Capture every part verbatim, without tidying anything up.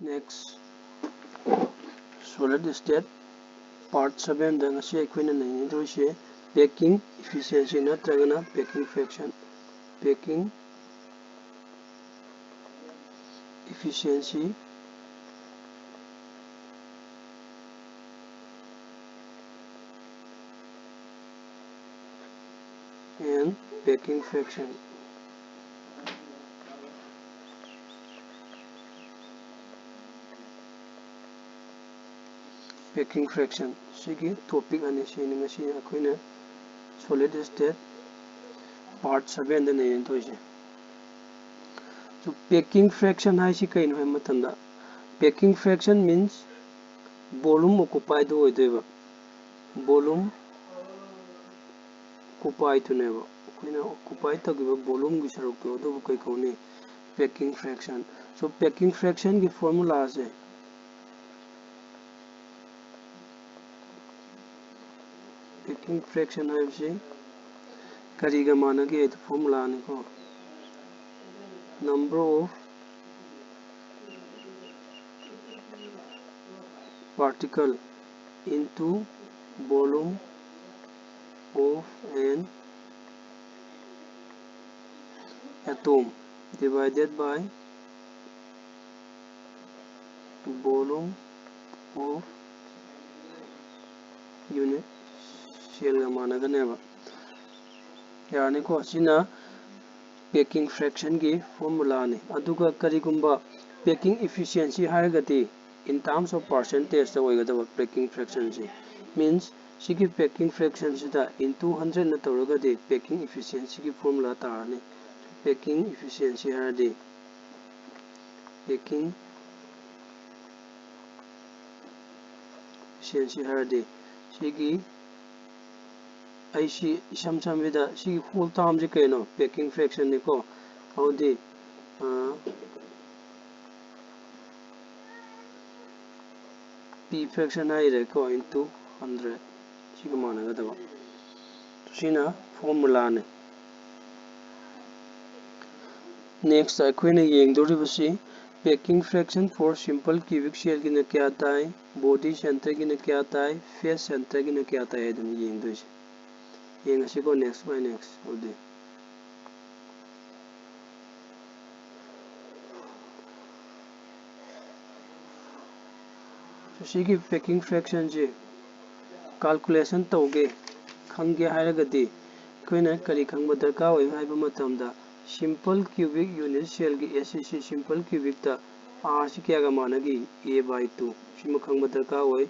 Next, solid state part seven ꯗ ꯉꯁꯤ ꯑꯩꯈꯣꯏꯅ ꯅꯩꯅꯗꯣꯏꯁꯦ packing efficiency ꯅꯠꯇ꯭ꯔꯒꯅ packing fraction꯫ Packing efficiency and packing fraction꯫ Packing fraction ꯁꯤꯒꯤ topic ꯑꯅꯤꯁꯤꯅꯤ ꯉꯁꯤ ꯑꯩꯈꯣꯏꯅ solid state part seven ꯗ ꯅꯩꯅꯗꯣꯏꯁꯦ꯫ So, packing fraction ꯍꯥꯏꯁꯤ ꯀꯩꯅꯣ ꯍꯥꯏꯕ ꯃꯇꯝꯗ, packing fraction means volume occupied ꯗꯨ ꯑꯣꯏꯗꯣꯏꯕ꯫ Volume occupied ꯗꯨꯅꯦꯕ꯫ ꯑꯩꯈꯣꯏꯅ occupied ꯇꯧꯈꯤꯕ volume ꯒꯤ ꯁꯔꯨꯛꯇꯣ ꯑꯗꯨꯕꯨ ꯀꯩ ꯀꯧꯅꯤ? Packing fraction꯫ So, packing fraction ꯒꯤ formula ꯁꯦ, packing fraction ꯍꯥꯏꯕꯁꯤ ꯀꯔꯤꯒ ꯃꯥꯟꯅꯒꯦ? Formula ꯅꯤꯀꯣ, number of particle into volume of an atom divided by volume of unit cell ꯒ ꯃꯥꯟꯅꯒꯅꯦꯕ꯫ ꯌꯥꯔꯅꯤꯀꯣ? ꯁꯤꯅ packing fraction ꯒꯤ formula ꯅꯤ꯫ ꯑꯗꯨꯒ ꯀꯔꯤꯒꯨꯝꯕ packing efficiency ꯍꯥꯏꯔꯒꯗꯤ in terms of percentage ꯇ ꯑꯣꯏꯒꯗꯕ packing fraction ꯁꯤ꯫ Means ꯁꯤꯒꯤ packing fraction ꯁꯤꯗ into hundred ꯅ ꯇꯧꯔꯒꯗꯤ packing efficiency ꯒꯤ formula ꯇꯥꯔꯅꯤ꯫ Packing efficiency ꯍꯥꯏꯔꯗꯤ, packing efficiency ꯍꯥꯏꯔꯗꯤ ꯁꯤꯒꯤ, ꯑꯩꯁꯤ ꯏꯁꯝ ꯁꯝꯕꯤꯗ ꯁꯤꯒꯤ whole term ꯁꯤ ꯀꯩꯅꯣ? Packing fraction ꯅꯤꯀꯣ꯫ ꯑꯗꯨꯗꯤ, ꯑ, P fraction ꯍꯥꯏꯔꯦꯀꯣ, into hundred꯫ ꯁꯤꯒ ꯃꯥꯟꯅꯒꯗꯕ꯫ ꯁꯤꯅ formula ꯅꯤ꯫ Next ꯑꯩꯈꯣꯏꯅ ꯌꯦꯡꯗꯧꯔꯤꯕꯁꯤ Packing fraction for simple cubic shell ꯒꯤꯅ ꯀꯌꯥ ꯇꯥꯏ, body center ꯒꯤꯅ ꯀꯌꯥ ꯇꯥꯏ, face center ꯒꯤꯅ ꯀꯌꯥ ꯇꯥꯏ ꯍꯥꯏꯗꯨꯅ ꯌꯦꯡꯗꯣꯏꯁꯦ꯫ ꯌꯦꯡꯉꯁꯤꯀꯣ, next by next ꯑꯗꯨꯗꯤ꯫ ꯁꯤꯒꯤ packing fraction ꯁꯦ calculation ꯇꯧꯒꯦ, ꯈꯪꯒꯦ ꯍꯥꯏꯔꯒꯗꯤ ꯑꯩꯈꯣꯏꯅ ꯀꯔꯤ ꯈꯪꯕ ꯗꯔꯀꯥꯔ ꯑꯣꯏ ꯍꯥꯏꯕ ꯃꯇꯝꯗ, simple cubic unit shell ꯒꯤ S C C simple cubic ꯇ R ꯁꯤ ꯀꯌꯥꯒ ꯃꯥꯟꯅꯒꯦ? A by two꯫ ꯁꯤꯃ ꯈꯪꯕ ꯗꯔꯀꯥꯔ ꯑꯣꯏ꯫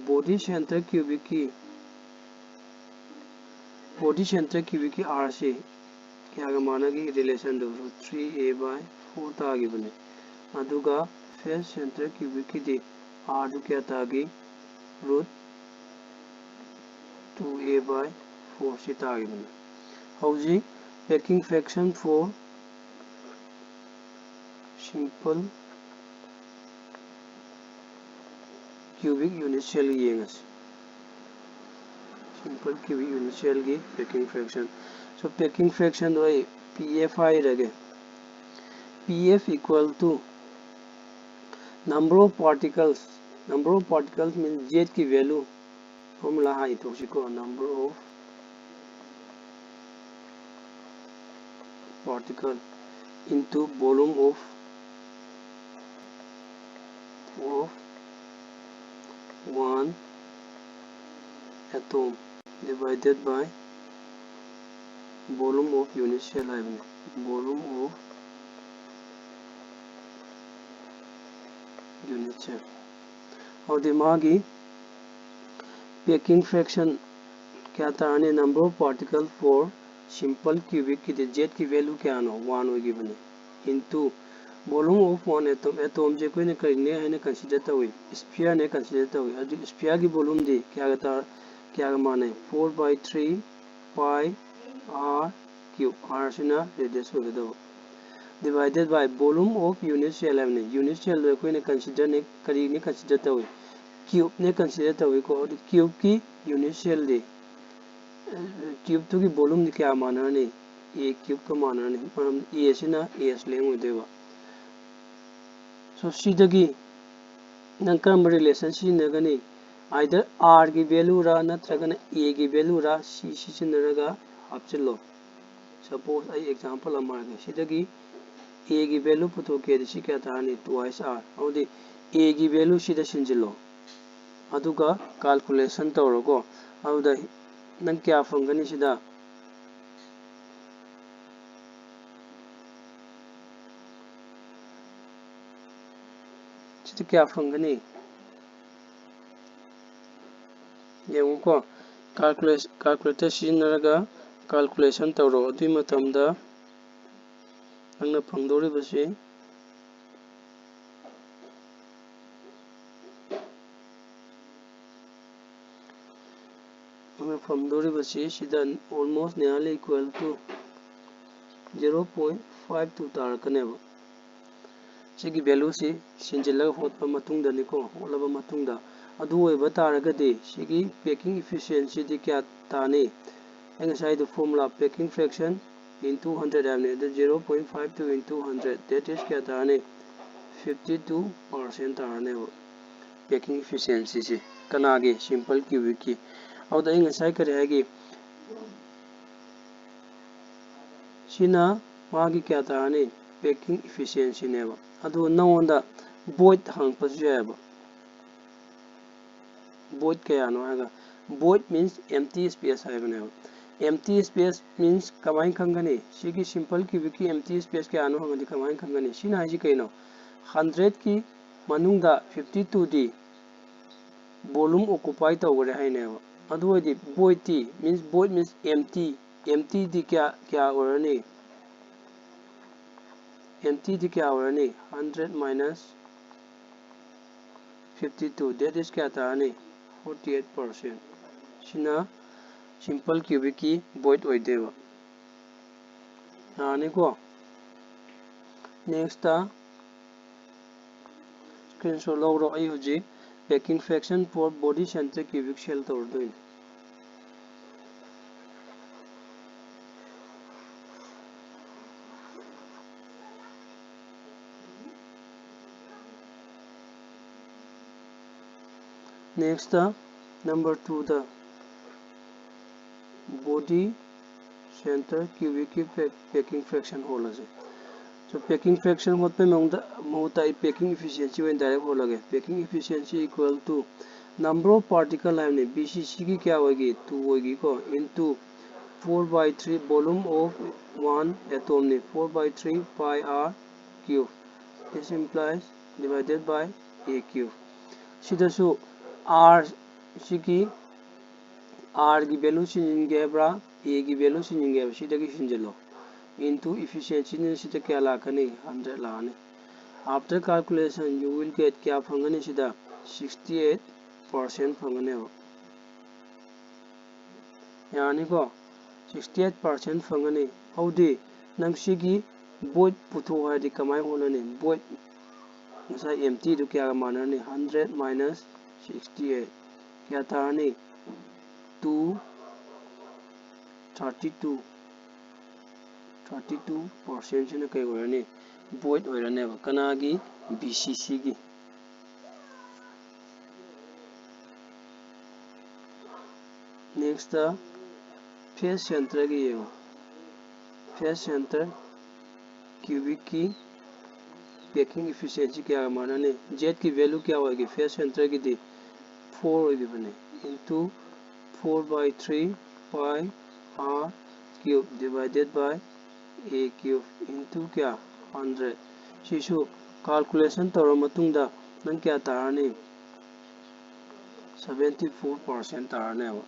Body center cubic ꯀꯤ, body center cubic ꯀꯤ R ꯁꯤ ꯀꯌꯥꯒ ꯃꯥꯟꯅꯒꯦ? Relation do three A by four ꯇꯥꯈꯤꯕꯅꯤ꯫ ꯑꯗꯨꯒ face center cubic ꯀꯤꯗꯤ R ꯗꯨ ꯀꯌꯥ ꯇꯥꯒꯦ? Root two A by four ꯁꯤ ꯇꯥꯈꯤꯕꯅꯤ꯫ ꯍꯧꯖꯤꯛ packing fraction for simple cubic unit shell ꯒꯤ ꯌꯦꯡꯉꯁꯤ꯫ Simple cubic unit shell ꯒꯤ packing fraction꯫ So packing fraction ꯗꯣ ꯑꯩ P F ꯍꯥꯏꯔꯒꯦ꯫ P F equal to number of particles, number of particles means Z ꯀꯤ value, formula ꯍꯥꯟꯅ ꯏꯊꯣꯛꯁꯤꯀꯣ, number of particle into volume of, of one atom divided by volume of unit shell ꯍꯥꯏꯕꯅꯤ꯫ Volume of unit shell꯫ ꯑꯗꯨꯗꯤ ꯃꯥꯒꯤ packing fraction ꯀꯌꯥ ꯇꯥꯔꯅꯤ? Number of particle for simple cubic ꯀꯤꯗꯤ Z ꯀꯤ value ꯀꯌꯥꯅꯣ? One ꯑꯣꯏꯈꯤꯕꯅꯤ꯫ Into volume of one atom, atom ꯁꯦ ꯑꯩꯈꯣꯏꯅ ꯀꯔꯤꯅꯦ ꯍꯥꯏꯅ consider ꯇꯧꯏ? Sphere ꯅꯦ consider ꯇꯧꯏ꯫ ꯑꯗꯨ sphere ꯒꯤ volume ꯗꯤ ꯀꯌꯥꯒ ꯇꯥ-, ꯀꯌꯥꯒ ꯃꯥꯟꯅꯩ? Four by three pi R cube, R ꯁꯤꯅ radius ꯑꯣꯏꯒꯗꯕ, divided by volume of unit shell ꯍꯥꯏꯕꯅꯤ꯫ Unit shell ꯗꯣ ꯑꯩꯈꯣꯏꯅ consider ꯅꯦ, ꯀꯔꯤꯅꯦ consider ꯇꯧꯏ? Cube ꯅꯦ consider ꯇꯧꯏꯀꯣ꯫ ꯑꯗꯨ cube ꯀꯤ unit shell ꯗꯤ, cube ꯇꯨꯒꯤ volume ꯗꯤ ꯀꯌꯥ ꯃꯥꯟꯅꯔꯅꯤ? A cube ꯀ ꯃꯥꯟꯅꯔꯅꯤ, ꯃꯔꯝꯗꯤ A ꯁꯤꯅ A S length ꯑꯣꯏꯗꯣꯏꯕ꯫ So ꯁꯤꯗꯒꯤ ꯅꯪ ꯀꯔꯝꯕ relation ꯁꯤꯖꯤꯟꯅꯒꯅꯤ? Either R ꯒꯤ value ꯔ ꯅꯠꯇ꯭ꯔꯒꯅ A ꯒꯤ value ꯔ ꯁꯤ ꯁꯤꯖꯤꯟꯅꯔꯒ ꯍꯥꯞꯆꯤꯜꯂꯣ꯫ Suppose ꯑꯩ example ꯑꯃ ꯍꯥꯏꯒꯦ꯫ ꯁꯤꯗꯒꯤ A ꯒꯤ value ꯄꯨꯊꯣꯛꯀꯦꯗꯤ ꯁꯤ ꯀꯌꯥ ꯇꯥꯔꯅꯤ? Twice R꯫ ꯑꯗꯨꯗꯤ A ꯒꯤ value ꯁꯤꯗ ꯁꯤꯟꯖꯤꯜꯂꯣ꯫ ꯑꯗꯨꯒ calculation ꯇꯧꯔꯣꯀꯣ꯫ ꯑꯗꯨꯗ ꯅꯪ ꯀꯌꯥ ꯐꯪꯒꯅꯤ ꯁꯤꯗ? ꯁꯤꯗ ꯀꯌꯥ ꯐꯪꯒꯅꯤ? ꯌꯦꯡꯉꯨꯀꯣ, calculate-, calculator ꯁꯤꯖꯤꯟꯅꯔꯒ calculation ꯇꯧꯔꯣ꯫ ꯑꯗꯨꯒꯤ ꯃꯇꯝꯗ ꯅꯪꯅ ꯐꯪꯗꯧꯔꯤꯕꯁꯤ, ꯅꯪꯅ ꯐꯪꯗꯧꯔꯤꯕꯁꯤ ꯁꯤꯗ almost nearly equal to zero point five two ꯇꯥꯔꯛꯀꯅꯦꯕ꯫ ꯁꯤꯒꯤ value ꯁꯤ ꯁꯤꯟꯖꯤꯜꯂꯒ ꯍꯣꯠꯄ ꯃꯇꯨꯡꯗꯅꯤꯀꯣ, ꯍꯣꯠꯂꯕ ꯃꯇꯨꯡꯗ꯫ ꯑꯗꯨ ꯑꯣꯏꯕ ꯇꯥꯔꯒꯗꯤ ꯁꯤꯒꯤ packing efficiency ꯗꯤ ꯀꯌꯥ ꯇꯥꯅꯤ? ꯑꯩ ꯉꯁꯥꯏꯗꯣ formula, packing fraction into hundred ꯍꯥꯏꯕꯅꯤ꯫ ꯑꯗꯨ zero point five two into hundred, that is ꯀꯌꯥ ꯇꯥꯔꯅꯤ? Fifty two percent ꯇꯥꯔꯅꯦꯕ packing efficiency ꯁꯤ꯫ ꯀꯅꯥꯒꯤ? Simple cubic ꯀꯤ꯫ ꯑꯗꯨꯗ ꯑꯩ ꯉꯁꯥꯏ ꯀꯔꯤ ꯍꯥꯏꯒꯦ? ꯁꯤꯅ ꯃꯥꯒꯤ ꯀꯌꯥ ꯇꯥꯔꯅꯤ? Packing efficiency ꯅꯦꯕ꯫ ꯑꯗꯨ ꯅꯉꯣꯟꯗ void ꯍꯪꯉꯛꯄꯁꯨ ꯌꯥꯏꯑꯕ꯫ Void ꯀꯌꯥꯅꯣ ꯍꯥꯏꯔꯒ, void means empty space ꯍꯥꯏꯕꯅꯦꯕ꯫ Empty space means ꯀꯃꯥꯏꯅ ꯈꯪꯒꯅꯤ? ꯁꯤꯒꯤ simple cubic ꯀꯤ empty space ꯀꯌꯥꯅꯣ ꯍꯪꯉꯗꯤ ꯀꯃꯥꯏꯅ ꯈꯪꯒꯅꯤ? ꯁꯤꯅ ꯍꯥꯏꯁꯤ ꯀꯩꯅꯣ? Hundred ꯀꯤ ꯃꯅꯨꯡꯗ fifty two ꯗꯤ volume occupy ꯇꯧꯈ꯭ꯔꯦ ꯍꯥꯏꯅꯦꯕ꯫ ꯑꯗꯨ ꯑꯣꯏꯔꯗꯤ void T, means void means empty, empty ꯗꯤ ꯀꯌꯥ, ꯀꯌꯥ ꯑꯣꯏꯔꯅꯤ? Empty ꯗꯤ ꯀꯌꯥ ꯑꯣꯏꯔꯅꯤ? Hundred minus fifty two, that is ꯀꯌꯥ ꯇꯥꯔꯅꯤ? Forty eight percent꯫ ꯁꯤꯅ simple cubic ꯀꯤ void ꯑꯣꯏꯗꯣꯏꯕ꯫ ꯌꯥꯔꯅꯤꯀꯣ? Next ꯇ screenshot ꯂꯧꯔꯣ꯫ ꯑꯩ ꯍꯧꯖꯤꯛ packing fraction for body center cubic cell ꯇꯧꯔꯗꯣꯏꯅꯤ꯫ Next number two the body center cubic ꯀꯤ packing fraction ꯍꯣꯠꯂꯁꯦ꯫ So packing fraction ꯍꯣꯠꯄꯩ ꯃꯍꯨꯠꯇ ꯑꯩ packing efficiency ꯑꯣꯏꯅ direct ꯍꯣꯠꯂꯒꯦ꯫ Packing efficiency equal to number of particle ꯍꯥꯏꯕꯅꯤ꯫ B C C ꯒꯤ ꯀꯌꯥ ꯑꯣꯏꯒꯦ? Two ꯑꯣꯏꯒꯤꯀꯣ, into four by three volume of one atom ꯅꯤ, four by three pi r cube, this implies divided by a cube꯫ ꯁꯤꯗꯁꯨ R ꯁꯤꯒꯤ R ꯒꯤ value ꯁꯤꯟꯖꯤꯟꯒꯦ ꯍꯥꯏꯕ꯭ꯔꯥ, A ꯒꯤ value ꯁꯤꯟꯖꯤꯟꯒꯦ ꯍꯥꯏꯕ꯭ꯔꯥ? ꯁꯤꯗꯒꯤ ꯁꯤꯟꯖꯤꯜꯂꯣ꯫ Into efficiency ꯅ ꯁꯤꯗ ꯀꯌꯥ ꯂꯥꯛꯀꯅꯤ? Hundred ꯂꯥꯛꯑꯅꯤ꯫ After calculation you will get ꯀꯌꯥ ꯐꯪꯒꯅꯤ? ꯁꯤꯗ sixty eight percent ꯐꯪꯒꯅꯦꯕ꯫ ꯌꯥꯔꯅꯤꯀꯣ? Sixty eight percent ꯐꯪꯒꯅꯤ꯫ ꯍꯧꯗꯤ ꯅꯪ ꯁꯤꯒꯤ void ꯄꯨꯊꯣꯛꯑꯣ ꯍꯥꯏꯔꯗꯤ ꯀꯃꯥꯏꯅ ꯍꯣꯠꯅꯅꯤ? Void ꯉꯁꯥꯏ empty ꯗꯨ ꯀꯌꯥꯒ ꯃꯥꯟꯅꯔꯅꯤ? Hundred minus sixty eight ꯀꯌꯥ ꯇꯥꯔꯅꯤ? Two thirty two, thirty two percent ꯁꯤꯅ ꯀꯩ ꯑꯣꯏꯔꯅꯤ? Void ꯑꯣꯏꯔꯅꯦꯕ꯫ ꯀꯅꯥꯒꯤ? B C C ꯒꯤ꯫ Next phase center ꯒꯤ ꯌꯦꯡꯉꯣ꯫ Phase center cubic ꯀꯤ packing efficiency ꯀꯌꯥꯒ ꯃꯥꯟꯅꯅꯤ? Z ꯀꯤ value ꯀꯌꯥ ꯑꯣꯏꯒꯦ? Phase center ꯒꯤꯗꯤ four ꯑꯣꯏꯈꯤꯕꯅꯤ, into four by three pi r cube divided by a cube into ꯀꯌꯥ? Hundred꯫ ꯁꯤꯁꯨ calculation ꯇꯧꯔ ꯃꯇꯨꯡꯗ ꯅꯪ ꯀꯌꯥ ꯇꯥꯔꯅꯤ? Seventy four percent ꯇꯥꯔꯅꯦꯕ꯫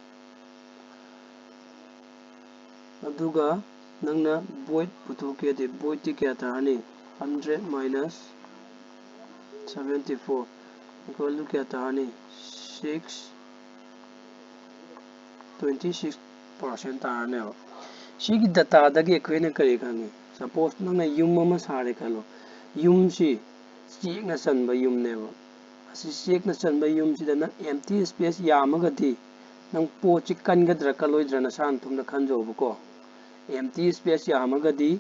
ꯑꯗꯨꯒ ꯅꯪꯅ void ꯄꯨꯊꯣꯛꯀꯦꯗꯤ, void ꯇꯤ ꯀꯌꯥ ꯇꯥꯔꯅꯤ? Hundred minus seventy four equal to ꯀꯌꯥ ꯇꯥꯔꯅꯤ? Six, twenty six percent ꯇꯥꯔꯅꯦꯕ꯫ ꯁꯤꯒꯤ data ꯗꯒꯤ ꯑꯩꯈꯣꯏꯅ ꯀꯔꯤ ꯈꯪꯉꯤ? Suppose ꯅꯪꯅ ꯌꯨꯝ ꯑꯃ ꯁꯥꯔꯦ ꯈꯜꯂꯣ꯫ ꯌꯨꯝꯁꯤ ꯆꯦꯛꯅ ꯆꯟꯕ ꯌꯨꯝꯅꯦꯕ꯫ ꯑꯁꯤ ꯆꯦꯛꯅ ꯆꯟꯕ ꯌꯨꯝꯁꯤꯗ ꯅꯪ empty space ꯌꯥꯝꯃꯒꯗꯤ ꯅꯪ ꯄꯣꯠꯁꯤ ꯀꯟꯒꯗ꯭ꯔꯥ ꯀꯜꯂꯣꯏꯗ꯭ꯔꯥ ꯅꯁꯥ ꯅꯊꯨꯝꯅ ꯈꯟꯖꯧꯕꯀꯣ꯫ Empty space ꯌꯥꯝꯃꯒꯗꯤ,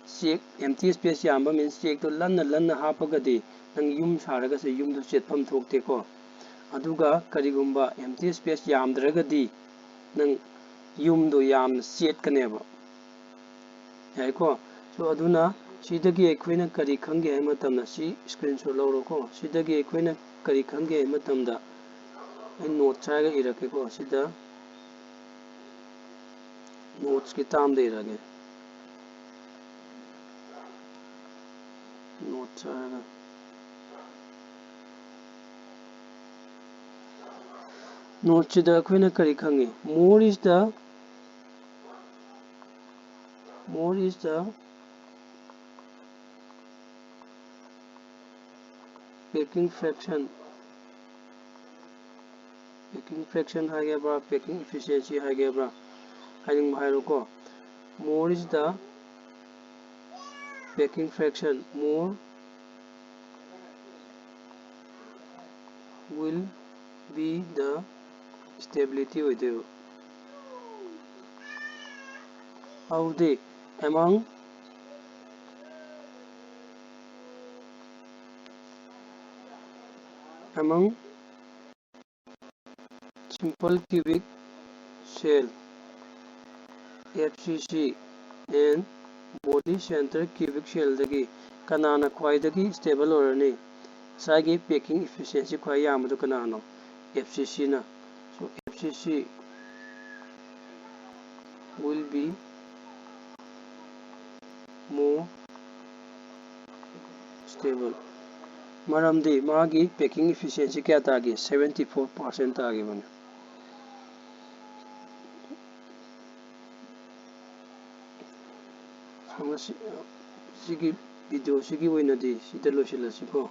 ꯆꯦꯛ, empty space ꯌꯥꯝꯕ means ꯆꯦꯛꯇꯣ ꯂꯟꯅ ꯂꯟꯅ ꯍꯥꯞꯄꯒꯗꯤ ꯅꯪ ꯌꯨꯝ ꯁꯥꯔꯒꯁꯨ ꯌꯨꯝꯗꯣ ꯆꯦꯠꯐꯝ ꯊꯣꯛꯇꯦꯀꯣ꯫ ꯑꯗꯨꯒ ꯀꯔꯤꯒꯨꯝꯕ empty space ꯌꯥꯝꯗ꯭ꯔꯒꯗꯤ ꯅꯪ ꯌꯨꯝꯗꯣ ꯌꯥꯝꯅ ꯆꯦꯠꯀꯅꯦꯕ꯫ ꯌꯥꯏꯀꯣ? So, ꯑꯗꯨꯅ ꯁꯤꯗꯒꯤ ꯑꯩꯈꯣꯏꯅ ꯀꯔꯤ ꯈꯪꯒꯦ ꯍꯥꯏꯕ ꯃꯇꯝꯗ, ꯁꯤ screenshot ꯂꯧꯔꯣꯀꯣ꯫ ꯁꯤꯗꯒꯤ ꯑꯩꯈꯣꯏꯅ ꯀꯔꯤ ꯈꯪꯒꯦ ꯍꯥꯏꯕ ꯃꯇꯝꯗ, ꯑꯩ notes ꯍꯥꯏꯔꯒ ꯏꯔꯛꯀꯦꯀꯣ꯫ ꯁꯤꯗ notes ꯀꯤ term ꯗ ꯏꯔꯛꯑꯒꯦ꯫ Notes ꯍꯥꯏꯔꯒ, notes ꯁꯤꯗ ꯑꯩꯈꯣꯏꯅ ꯀꯔꯤ ꯈꯪꯉꯤ? More is the, more is the packing fraction, packing fraction ꯍꯥꯏꯒꯦꯕ꯭ꯔꯥ, packing efficiency ꯍꯥꯏꯒꯦꯕ꯭ꯔꯥ, ꯍꯥꯏꯅꯤꯡꯕ ꯍꯥꯏꯔꯣꯀꯣ꯫ More is the packing fraction, more will be the stability ꯑꯣꯏꯗꯣꯏꯕ꯫ ꯑꯗꯨꯗꯤ among, among simple cubic shell, F C C, and body center cubic shell ꯗꯒꯤ ꯀꯅꯥꯅ ꯈ꯭ꯋꯥꯏꯗꯒꯤ stable ꯑꯣꯏꯔꯅꯤ? ꯉꯁꯥꯏꯒꯤ packing efficiency ꯈ꯭ꯋꯥꯏ ꯌꯥꯝꯕꯗꯨ ꯀꯅꯥꯅꯣ? F C C ꯅ꯫ So, F C C will be more stable꯫ ꯃꯔꯝꯗꯤ ꯃꯥꯒꯤ packing efficiency ꯀꯌꯥ ꯇꯥꯒꯦ? Seventy four percent ꯇꯥꯈꯤꯕꯅꯤ꯫ ꯃꯁꯤ, ꯁꯤꯒꯤ video ꯁꯤꯒꯤ ꯑꯣꯏꯅꯗꯤ ꯁꯤꯗ ꯂꯣꯏꯁꯤꯜꯂꯁꯤꯀꯣ꯫